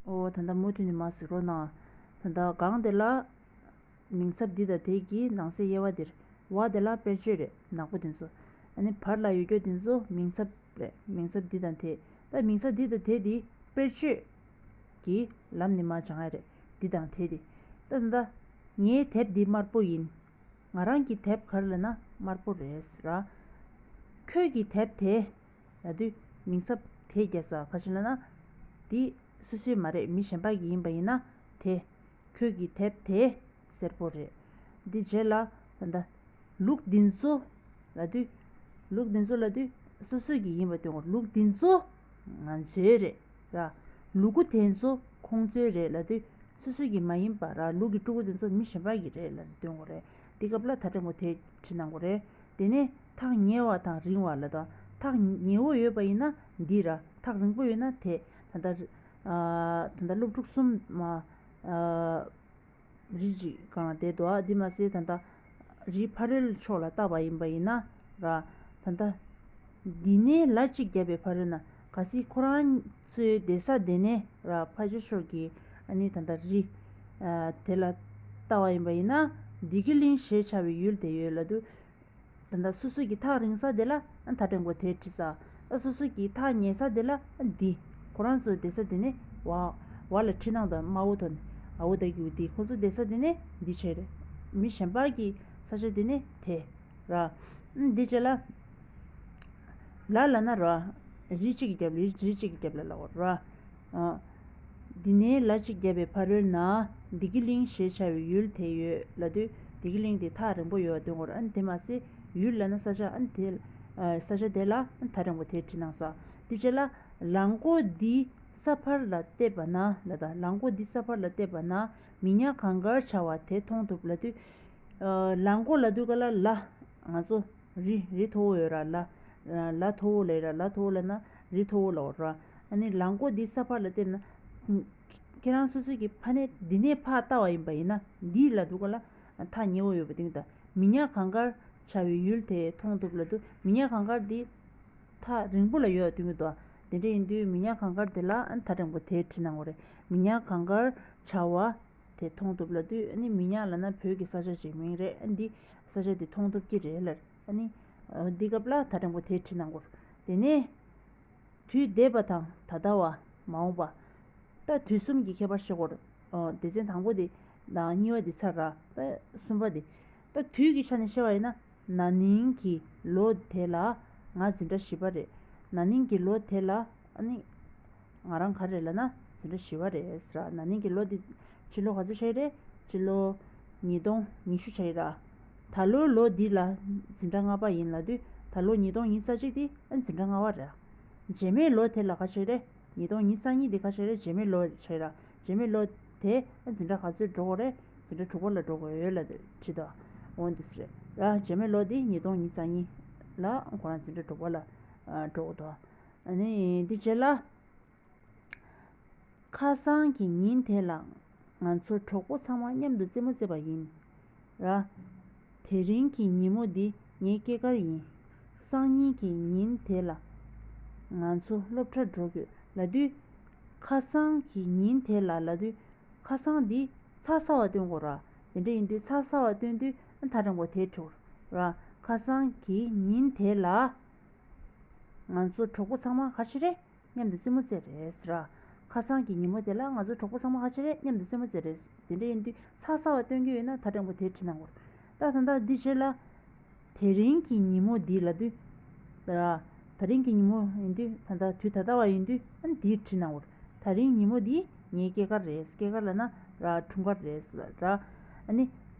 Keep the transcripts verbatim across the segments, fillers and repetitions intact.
ཨོ་ད་ལྟ་མུ་མཐུད་ནས་མར་གཟིགས་རོགས་གནང་། ད་ལྟ་སྒང་དེ་ལ་མིང་ཚབ་འདི་དང་དེ་གི་ནང་གསེས་དབྱེ་བ་འདིར། བ་དེ་ལ་དཔེར་བརྗོད་རེད། ནག་པོ་དེ་ཚོ། ཨ་ནི་བར་ལ་ཡོད་རྒྱུ་དེ་ཚོ་མིང་ཚབ་རེད། མིང་ཚབ་འདི་དང་དེ། ད་མིང་ཚབ་འདི་དང་དེ་འདི་དཔེར་བརྗོད་ཀྱི་ལམ་ནས་མར་སྦྱང་ཡ་རེད། འདི་དང་དེ་འདི། ད་ད་ལྟ་ངའི་དེབ་འདི་དམར་པོ་ཡིན། ང་རང་གི་དེབ་ག་རེ་ལབ་ན་དམར་པོ་རེད་ཟེར་ར། ཁྱོད་ཀྱི་དེབ་དེ་ལབ་དུས་མིང་ཚབ་དེ་རྒྱག་ས་ག་ཅི་ལབ་ན། འདི་སོ་སོའི་མ་རེད། མི་གཞན་པ་གི་ཡིན་པ་ཡིན་ན་དེ། ཁྱོད་ཀྱི་དེབ་དེ་སེར་པོ་རེད། འདི་རྗེས་ལ་ད་ལྟ་ལུགས་འདི་ཚོ་ལབ་དུས། ལུགས་འདི་ཚོ་ལབ་དུས་སོ་སོ་གི་ཡིན་པ་སྟོན་དགོས། ལུགས་འདི་ཚོ་ང་ཚོའི་རེད་ར། ལུ་གུ་དེ་ཚོ་ཁོང་ཚོའི་རེད་ལབ་དུས་སོ་སོ་གི་མ་ཡིན་པ་ར། ལུག་གི་ཕྲུ་གུ་དེ་ཚོ་མི་གཞན་པ་གི་རེད་ལབ་སྟོན་དགོས་རེད། འདི་སྐབས་ལ་ཐག་རིང་པོ་དེ་བྲིས་གནང་དགོས་རེད། དེ་ནས་ཐག་ཉེ་བ་དང་རིང་བ་ལབ་དང་། ཐག་ཉེ་བོ་ཡོད་པ་ཡིན་ན་འདི་ར། ཐག་རིང་པོ་ཡོད་ན་དེ། ད་ལྟ་ཨ་ད་ལྟ་སློབ་ཕྲུག་གསུམ་མ་ཨ་རི་གཅིག་སྒང་ལ་བསྡད་འདུག་ཨ། འདི་མ་ཟད་ད་ལྟ་རི་ཕ་རོལ་ཕྱོགས་ལ་བལྟ་བ་ཡིན་པ་ཡིན་ན་ར། ད་ལྟ་འདི་ནས་ལ་གཅིག་བརྒྱབ་པའི་ཕ་རོལ་ན། གལ་སྲིད་ཁོ་རང་ཚོའི་བསྡད་ས་དེ་ནས་ར་ཕ་ཇོ་ཤོར་གྱི་ཨ་ནི་ད་ལྟ་རི་ཨ་དེ་ལ་བལྟ་བ་ཡིན་པ་ཡིན་ན། བདེ་སྐྱིད་གླིང་ཞེས་བྱ་བའི་ཡུལ་དེ་ཡོད་ལབ་དུས། ད་ལྟ་སོ་སོ་གི་ཐག་རིང་ས་དེ་ལ་ཨ་ཐག་རིང་པོ་དེ་བྲིས་ས། ཨ་སོ་སོ་གི་ཐག་ཉེ་ས་དེ་ལ་ཨ་འདི། ཁོ་རང་ཚོ་བསྡད་ས་དེ་ནས་བ་བ་ལ་བྲིས་གནང་དང་། མ་འུ་ཐོན་ཨ་འུ་ད་གི་འུ་འདི། ཁོ་ཚོ་བསྡད་ས་དེ་ནས་འདི་བྱས་རེད། མི་གཞན་པ་གི་ས་ཆ་དེ་ནས་དེ་ར། ཨ་འདི་བྱས་ལ། ལ་ལབ་ན་ར། རི་གཅིག་གི་རྒྱབ་ལ། རི་གཅིག་གི་རྒྱབ་ལ་ལབ་དགོས་ར། ཨ། འདི་ནས་ལ་གཅིག་བརྒྱབ་པའི་ཕ་རོལ་ན། བདེ་སྐྱིད་གླིང་ཞེས་བྱ་བའི་ཡུལ་དེ་ཡོད་ལབ་དུས། བདེ་སྐྱིད་གླིང་དེ་ཐག་རིང་པོ་ཡོད་སྟོན་དགོས་ར། ཨ་ནི་དེ་མ་ཟད་ཡུལ་ལབ་ན་ས་ཆ། ཨ་ནི་དེ་ཨ་ས་ཆ་དེ་ལ་ཨ་ནི་ཐག་རིང་པོ་དེ་བྲིས་གནང་ས། དེ་རྗེས་ལ་ལ་མགོ་འདི་ས་ཕར་ལ་བལྟས་པ་ན་ལབ་དང་། ལ་མགོ་འདི་ས་ཕར་ལ་བལྟས་པ་ན། མི་ཉག་གངས་དཀར་བྱ་བ་དེ་མཐོང་ཐུབ་ལབ་དུས། ཨ་ལ་མགོ་ལབ་དུས་ག་ལ་ལ། ང་ཚོ་རི་རི་མཐོ་བོ་ཡོད་ར། ལ་ལ་མཐོ་བོ་ལབ་ར། ལ་མཐོ་བོ་ལབ་ན་རི་མཐོ་བོ་ལབ་ར། ཨ་ནི་ལ་མགོ་འདི་ས་ཕར་ལ་བལྟས་ན། ཁྱེད་རང་སོ་སོ་གི་ཕ་ནས་འདི་ནས་ཕར་ལྟ་བ་ཡིན་པ་ཡིན་ན། འདི་ལབ་དུས་ག་ལ་ཐག་ཉེ་བོ་ཡོད་པ་དེ་ཡིན་ད། མི་ཉག་གངས་དཀར་བྱ་བའི་ཡུལ་དེ་མཐོང་ཐུབ་ལབ་དུས། མི་ཉག་གངས་དཀར་འདི་ཐག་རིང་པོ་ལ་ཡོད་དུས་ཡིན་ད། དེ་འདྲ་ཡིན་དུས་མི་ཉག་གངས་དཀར་དེ་ལ་ཨ་ཐག་རིང་པོ་དེ་བྲིས་གནང་དགོས་རེད། མི་ཉག་གངས་དཀར་བྱ་བ་དེ་མཐོང་ཐུབ་ལབ་དུས། ཨ་ནི་མི་ཉག་ལབ་ན་བོད་ཀྱི་ས་ཆ་ཅིག་མིང་རེད། ཨ་འདི་ས་ཆ་དེ་མཐོང་ཐུབ་ཀྱི་རེད་ལབ། ཨ་ནི་འདི་སྐབས་ལ་ཐག་རིང་པོ་དེ་བྲིས་གནང་དགོས། དེ་ནས་དུས་འདས་པ་དང་ད་ལྟ་བ། མ་འོངས་པ། ད་དུས་གསུམ་གྱི་ཁྱད་པར་ཤེས་དགོས། སྡེ་ཚན་དང་པོ་དེ་དང་གཉིས་པ་དེ་ཚར་ར། ད་གསུམ་པ་དེ། ད་དུས་ཀྱི་ཆ་ནས་བཤད་པ་ཡིན་ན། ན་ནིང་གི་ལོ་དེ་ལ་ང་འཛིན་གྲྭ་བཞི་པ་རེད། ན་ནིང་གི་ལོ་དེ་ལ་ཨ་ནི་ང་རང་ག་རེ་ལབ་ན་འཛིན་གྲྭ་བཞི་པ་རེད་ཟེར་ར། ན་ནིང་གི་ལོ་འདི་ཕྱི་ལོ་ག་ཚོད་ཆགས་རེད། ཕྱི་ལོ་ཉིས་སྟོང་ཉི་ཤུ་ཆགས་ར། ད་ལོའི་ལོ་འདི་ལ་འཛིན་གྲྭ་ལྔ་པ་ཡིན་ལབ་དུས། ད་ལོ་ཉིས་སྟོང་ཉི་ཤུ་རྩ་གཅིག་འདི་ཨ་འཛིན་གྲྭ་ལྔ་པ་རེད། རྗེས་མའི་ལོ་དེ་ལ་ག་ཆགས་རེད། ཉིས་སྟོང་ཉི་ཤུ་རྩ་གཉིས་འདི་ག་ཆགས་རེད། རྗེས་མའི་ལོ་ཆགས་ར། རྗེས་མའི་ལོ་དེ་ཨ་འཛིན་གྲྭ་ག་ཚོད་འགྲོ་དགོས་རེད། འཛིན་གྲྭ་དྲུག་པ་ལ་འགྲོ་དགོས་ཡོད་ལབ་བྲིས་དང་། འོ་འདུག་སེ་རེད་ར། རྗེས་མའི་ལོ་འདི་ཉིས་སྟོང་ཉི་ཤུ་རྩ་གཉིས་ལ་ཁོ་རང་འཛིན་གྲྭ་དྲུག་པ་ལ་ཨ་འགྲོ་དགོས་དང་། ཨ་ནི་འདི་རྗེས་ལ། ཁ་སང་གི་ཉིན་དེ་ལ་ང་ཚོ་གྲོགས་པོ་ཚང་མ་མཉམ་དུ་རྩེད་མོ་རྩེས་པ་ཡིན་ར། དེ་རིང་གི་ཉིན་མོ་འདི་ངའི་སྐྱེས་སྐར་ཡིན། སང་ཉིན་གྱི་ཉིན་དེ་ལ་ང་ཚོ་སློབ་གྲྭར་འགྲོ་དགོས་ལབ་དུས། ཁ་སང་གི་ཉིན་དེ་ལ་ལབ་དུས། ཁ་སང་འདི་ཚ་ཚ་བ་སྟོན་དགོས་ར། དེ་འདྲ་ཡིན་དུས་ཚ་ཚ་བ་སྟོན་དུས་ཐག་རིང་པོ་དེ་བྲིས་ར། ཁ་སང་གི་ཉིན་དེ་ལ་ང་ཚོ་གྲོགས་པོ་ཚང་མ་ག་ཆགས་རེད། མཉམ་དུ་རྩེད་མོ་རྩེས་རེད་ཟེར་ར། ཁ་སང་གི་ཉིན་མོ་དེ་ལ་ང་ཚོ་གྲོགས་པོ་ཚང་མ་ག་ཆགས་རེད། མཉམ་དུ་རྩེད་མོ་རྩེས་རེད། དེ་འདྲ་ཡིན་དུས་ཚ་ཚ་བ་སྟོན་གྱི་ཡོད་ན་ཐག་རིང་པོ་དེ་བྲིས་གནང་དགོས། ད་ད་ལྟ་འདི་བྱས་ལ། དེ་རིང་གི་ཉིན་མོ་འདི་ལབ་དུས། ར། དེ་རིང་གི་ཉིན་མོ་ཡིན་དུས། ད་ལྟ་དུས་ད་ལྟ་བ་ཡིན་དུས་ཨ་ནི་འདི་བྲིས་གནང་དགོས། དེ་རིང་ཉིན་མོ་འདི་ངའི་སྐྱེས་སྐར་རེད། སྐྱེས་སྐར་ལབ་ན་ར་འཁྲུངས་སྐར་རེད་ཟེར་ར། ཨ་ནི།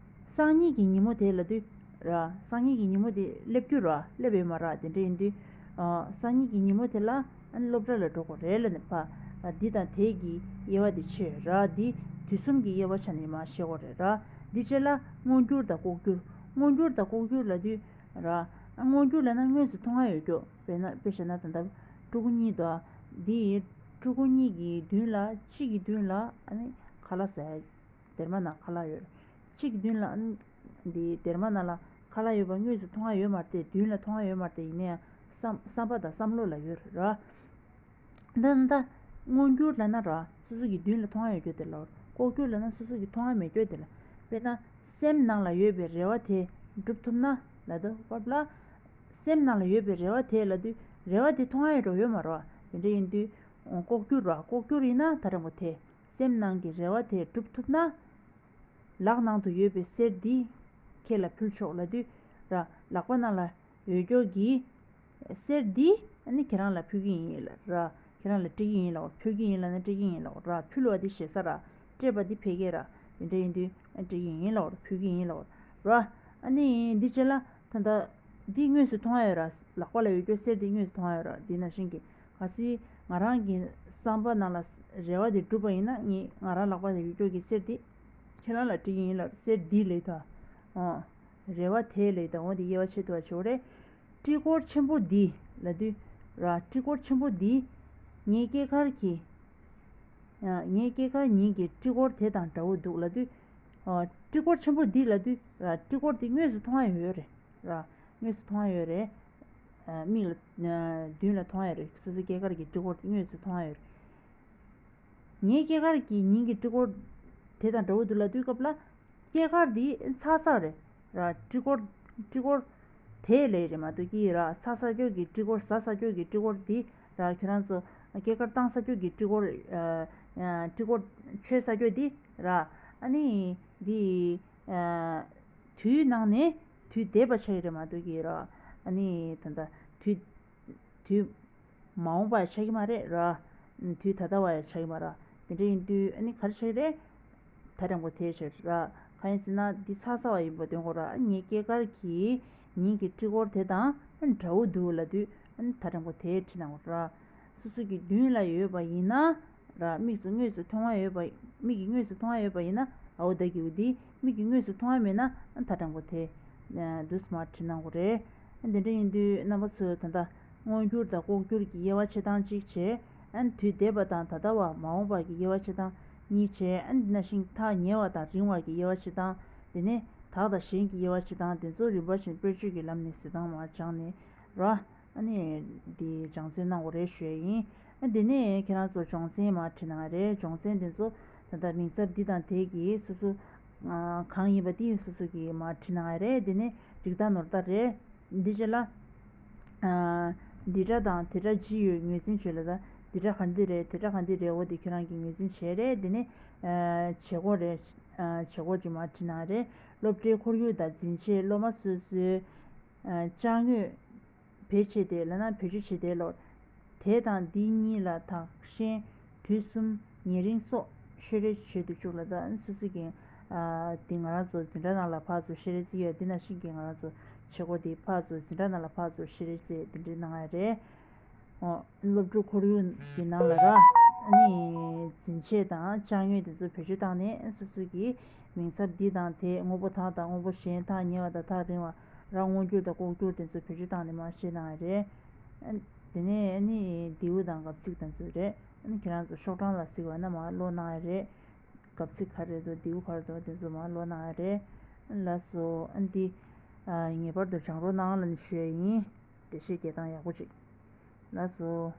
སང་ཉིན་གྱི་ཉིན་མོ་དེ་ལབ་དུས་ར། སང་ཉིན་གྱི་ཉིན་མོ་དེ་སླེབས་རྒྱུ་ར། སླེབས་ཡོད་མ་ར། དེ་འདྲ་ཡིན་དུས། ཨ། སང་ཉིན་གྱི་ཉིན་མོ་དེ་ལ་ཨ་ནི་སློབ་གྲྭ་ལ་འགྲོ་དགོས་རེད་ལབ་ནས་ཕ། ཨ། འདི་དང་དེ་གི་དབྱེ་བ་དེ་ཕྱེ་ཡོད་ར། འདི་དུས་གསུམ་གྱི་དབྱེ་བ་ཆ་ནས་མར་བཤད་དགོས་རེད་ར། འདི་རྗེས་ལ་མངོན་གྱུར་དང་ལྐོག་གྱུར། མངོན་གྱུར་དང་ལྐོག་གྱུར་ལབ་དུས་ར། ཨ། མངོན་གྱུར་ལབ་ན་དངོས་སུ་མཐོང་ཡ་ཡོད་རྒྱུ། དཔེར་ན། དཔེ་བཞག་ན་ད་ལྟ་ཕྲུ་གུ་གཉིས་འདུག་ཨ། འདི་ཕྲུ་གུ་གཉིས་ཀྱི་མདུན་ལ། གཅིག་གི་མདུན་ལ་ཨ་ནི་ཁ་ལག་ཟ་ཡ། སྡེར་མ་ནང་ཁ་ལག་ཡོད། གཅིག་གི་མདུན་ལ་ཨ་ནི། འདི་སྡེར་མ་ནང་ལ་ཁ་ལག་ཡོད་པ་དངོས་སུ་མཐོང་ཡ་ཡོད་མ་རེད་དེ། མདུན་ལ་མཐོང་ཡ་ཡོད་མ་རེད་དེ། ཡིན་ན་ཡང་བསམ་བསམ་པ་དང་བསམ་བློ་ལ་ཡོད་རེད་ར། ད་ད་མངོན་གྱུར་ལབ་ན་ར། སོ་སོ་གི་མདུན་ལ་མཐོང་ཡ་ཡོད་རྒྱུ་དེ་ལ། ལྐོག་གྱུར་ལབ་ན་སོ་སོ་གི་མཐོང་ཡ་མེད་རྒྱུ་དེ་ལ། དཔེར་ན་སེམས་ནང་ལ་ཡོད་པའི་རེ་བ་དེ་འགྲུབ་ཐུབ་ན་ལབ་དུས་སྐབས་ལ། སེམས་ནང་ལ་ཡོད་པའི་རེ་བ་དེ་ལབ་དུས་རེ་བ་དེ་མཐོང་ཡ་འགྲོ་ཡོད་མ་རེད་བ། དེ་འདྲ་ཡིན་དུས་ལྐོག་གྱུར་བ། ལྐོག་གྱུར་ཡིན་ན་ད་རང་པོ་དེ་སེམས་ནང་གི་རེ་བ་དེ་འགྲུབ་ཐུབ་ན། ལག་ནང་དུ་ཡོད་པའི་གསེར་འདི་ཁྱེད་ལ་ཕུལ་ཆོག་ལབ་དུས་ར། ལག་པ་ནང་ལ་ཡོད་རྒྱུ་གི་གསེར་འདི་ཨ་ནི་ཁྱེད་རང་ལ་ཕུལ་གྱི་ཡིན་ལ་ར། ཁྱེད་རང་ལ་སྤྲད་ཀྱི་ཡིན་ལབ། ཕུལ་གྱི་ཡིན་ལབ་ན་སྤྲད་ཀྱི་ཡིན་ལབ་ར། ཕུལ་བ་འདི་ཞེ་ས་ར། སྤྲད་པ་འདི་ཕལ་སྐད་ར། དེ་འདྲ་ཡིན་དུས་ཨ་སྤྲད་ཀྱི་ཡིན་ལབ། ཕུལ་གྱི་ཡིན་ལབ་ར། ཨ་ནི་འདི་རྗེས་ལ་ད་ལྟ་འདི་དངོས་སུ་མཐོང་ཡ་ཡོད་ར། ལག་པ་ལ་ཡོད་རྒྱུ་གསེར་འདི་དངོས་སུ་མཐོང་ཡ་ཡོད་ར། འདི་ནང་བཞིན་གྱི་གལ་སྲིད་ང་རང་གི་བསམ་པ་ནང་ལ་རེ་བ་དེ་འགྲུབ་པ་ཡིན་ན། ངས་ང་རང་ལག་པ་ལ་ཡོད་རྒྱུ་གི་གསེར་འདི་ཁྱེད་རང་ལ་སྤྲད་ཀྱི་ཡིན་ལབ། གསེར་འདི་ལབ་ད། ཨོ། རེ་བ་དེ་ལབ་ད། འོ་དེ་དབྱེ་བ་ཕྱེ་ཐུབ་པ་བྱེད་དགོས་རེད། སྤྲི་གོར་ཆེན་པོ་འདི་ལབ་དུས་ར། སྤྲི་གོར་ཆེན་པོ་འདི་ངའི་སྐྱེས་སྐར་གྱི། ཨ། ངའི་སྐྱེས་སྐར་ཉིན་གྱི་སྤྲི་གོར་དེ་དང་འདྲ་བོ་འདུག་ལབ་དུས། ཨ། སྤྲི་གོར་ཆེན་པོ་འདི་ལབ་དུས་ར། སྤྲི་གོར་འདི་དངོས་སུ་མཐོང་ཡ་ཡོད་རེད་ར། དངོས་སུ་མཐོང་ཡ་ཡོད་རེད། ཨ། མིག་ལ། ཨ། མདུན་ལ་མཐོང་ཡ་རེད། སོ་སོའི་སྐྱེས་སྐར་གྱི་སྤྲི་གོར་དེ་དངོས་སུ་མཐོང་ཡ་ཡོད་རེད། ངའི་སྐྱེས་སྐར་གྱི་ཉིན་གྱི་སྤྲི་གོར་དེ་དང་འདྲ་བོ་འདུག་ལབ་དུས་སྐབས་ལ། སྐྱེས་སྐར་འདི་ཚ་ས་རེད་ར། སྤྲི་གོར། སྤྲི་གོར་དེ་ལབ་རེད་མ་གཏོགས་ཀྱི་ར། ཚ་ས་རྒྱུ་གི་སྤྲི་གོར། ཟ་ས་རྒྱུ་གི་སྤྲི་གོར་འདི་ར། ཁྱོད་རང་ཚོ་སྐྱེས་སྐར་བཏང་ས་རྒྱུ་གི་སྤྲི་གོར། ཨ། ཨ། སྤྲི་གོར་མཆོད་ས་རྒྱུ་འདི་ར། ཨ་ནི་འདི། ཨ། དུས་ནང་ནས་དུས་འདས་པ་ཆགས་ཀྱི་རེད་མ་གཏོགས་ཀྱི་ར། ཨ་ནི་ད་ལྟ་དུས། དུས་མ་འོངས་པ་ཡང་ཆགས་ཀྱི་མ་རེད་ར། དུས་ད་ལྟ་བ་ཡང་ཆགས་ཀྱི་མ་རེད། དེ་འདྲ་ཡིན་དུས་ཨ་ནི་ག་རེ་ཆགས་ཀྱི་རེད། ད་རང་པོ་དེ་ཆགས་ར། གང་ཡིན་ཟེར་ན་འདི་ཚ་ས་བ་ཡིན་པ་སྟོན་དགོས་ར། ངའི་སྐྱེས་སྐར་གྱི་ཉིན་གྱི་སྤྲི་གོར་དེ་དང་འདྲ་བོ་འདུག་ལབ་དུས་ཨ་ནི་ད་རང་པོ་དེ་བྲིས་གནང་དགོས་ར། སོ་སོ་གི་མདུན་ལ་ཡོད་པ་ཡིན་ན་ར། མིག་སུ་དངོས་སུ་མཐོང་བ་ཡོད་པ། མིག་གིས་དངོས་སུ་མཐོང་བ་ཡོད་པ་ཡིན་ན་འ་འོ་ད་གི་འུ་འདི། མིག་གིས་དངོས་སུ་མཐོང་བ་མེད་ན་ཨ་ད་དྲང་པོ་དེ་འདུག་སེ་མར་བྲིས་གནང་དགོས་རེད། འདི་འདྲ་ཡིན་དུས་རྣམ་པ་ཚོས་ད་ལྟ་མངོན་གྱུར་དང་ལྐོག་གྱུར་གྱི་དབྱེ་བ་ཕྱེ་སྟངས་གཅིག་བྱས། ཨ་དུས་འདས་པ་དང་ད་ལྟ་བ་མ་འོངས་པ་གི་དབྱེ་བ་ཕྱེ་སྟངས་གཉིས་བྱས། ཨ་འདི་ནང་བཞིན་ཐག་ཉེ་བ་དང་རིང་བ་གི་དབྱེ་བ་ཕྱེ་སྟངས། དེ་ནས་དག་དང་གཞན་གྱི་དབྱེ་བ་ཕྱེ་སྟངས། དེ་ཚོ་རིམ་པ་བཞིན་དཔེར་བརྗོད་ཀྱི་ལམ་ནས་བཟོ་སྟངས་མར་སྦྱངས་ནས་ར། ཨ་ནི་འདི་སྦྱང་བརྩོན་གནང་དགོས་རེད་ཞུ་ཡ་ཡིན། ཨ་འདི་ནས་ཁྱེད་རང་ཚོ་སྦྱོང་ཚན་མར་བྲིས་གནང་ཡ་རེད། སྦྱོང་ཚན་དེ་ཚོ་ད་ལྟ་མིང་ཚབ་འདི་དང་དེ་གི་སོ་སོ་ཨ་གང་ཡིན་པ་དེ་སོ་སོ་གི་མར་བྲིས་གནང་ཡ་རེད། འདི་ནས་རིགས་བརྟག་ནོར་བརྟག་རེད། འདི་རྗེས་ལ་ཨ་འདི་འདྲ་དང་དེ་འདྲ་ཅི་ཡོད་ངོས་འཛིན་བྱོས་ལབ་ད། འདི་འདྲ་ག་འདི་རེད། དེ་འདྲ་ག་འདི་རེད། འོ་དེ་ཁྱེད་རང་གིས་ངོས་འཛིན་བྱས་རེད། འདི་ནས་ཨ་བྱེད་སྒོ་རེད། ཨ་བྱེད་སྒོ་ཅིག་མར་བྲིས་གནང་ཡ་རེད། སློབ་གྲྭའི་ཁོར་ཡུག་དང་འཛིན་ཆས། སློབ་མ་སོ་སོའི་ཨ་ཅ་དངོས་བེད་སྤྱད་དེ་ལབ་ན་བེད་སྤྱོད་བྱེད་དེ་ལོར། དེ་དང་འདི་གཉིས་ལ་དག་ཞན་དུས་གསུམ་ཉེ་རིང་སོགས་ཤེས་རེ་བྱེད་དུ་བཅུག་ལ། ད་སོ་སོ་གི་ཨ་འདི་ང་རང་ཚོ་འཛིན་གྲྭ་ནང་ལ་ཕར་ཚུར་ཤེས་རེ་རྩིས་ཡོད། འདི་ནང་བཞིན་གྱི་ང་རང་ཚོ་བྱེད་སྒོ་འདི་ཕར་ཚུར་འཛིན་གྲྭ་ནང་ལ་ཕར་ཚུར་ཤེས་རེ་རྩིས་འདི་འདྲའི་གནང་ཡ་རེད། ཨོ། སློབ་ཕྲུག་ཁོར་ཡུག་གི་ནང་ལ་ར། ཨ་ནི་འཛིན་ཆས་དང་ཅ་དངོས་དེ་ཚོ་བེད་སྤྱོད་བཏང་ནས་སོ་སོ་གི་མིང་ཚབ་འདི་དང་དེ། དངོས་པོ་དག་དང་དངོས་པོ་གཞན། ཐག་ཉེ་བ་དང་ཐག་རིང་བ་ར། མངོན་གྱུར་དང་ལྐོག་གྱུར་དེ་ཚོ་བེད་སྤྱོད་བཏང་ནས་མར་བཤད་གནང་ཡ་རེད། ཨ་དེ་ནས་ཨ་ནི་མདེའུ་དང་གབ་ཚིག་དེ་ཚོ་རེད། ཨ་ནི་ཁྱེད་རང་ཚོ་ཤོག་གྲངས་ལ་གཟིགས་པ་ན་མར་ཀློག་གནང་ཡ་རེད། གབ་ཚིག་ག་རེ་འདུག་མདེའུ་ག་རེ་འདུག་དེ་ཚོ་མར་ཀློག་གནང་ཡ་རེད། ལགས་སོ། ཨ་འདི་ཨ་ངེས་པར་དུ་སྦྱང་རོགས་གནང་ལབ་ནས་ཞུ་ཡ་ཡིན། འགྲེལ་བཤད་རྒྱག་སྟངས་ཡག་པོ་ཅིག་ལགས་སོ།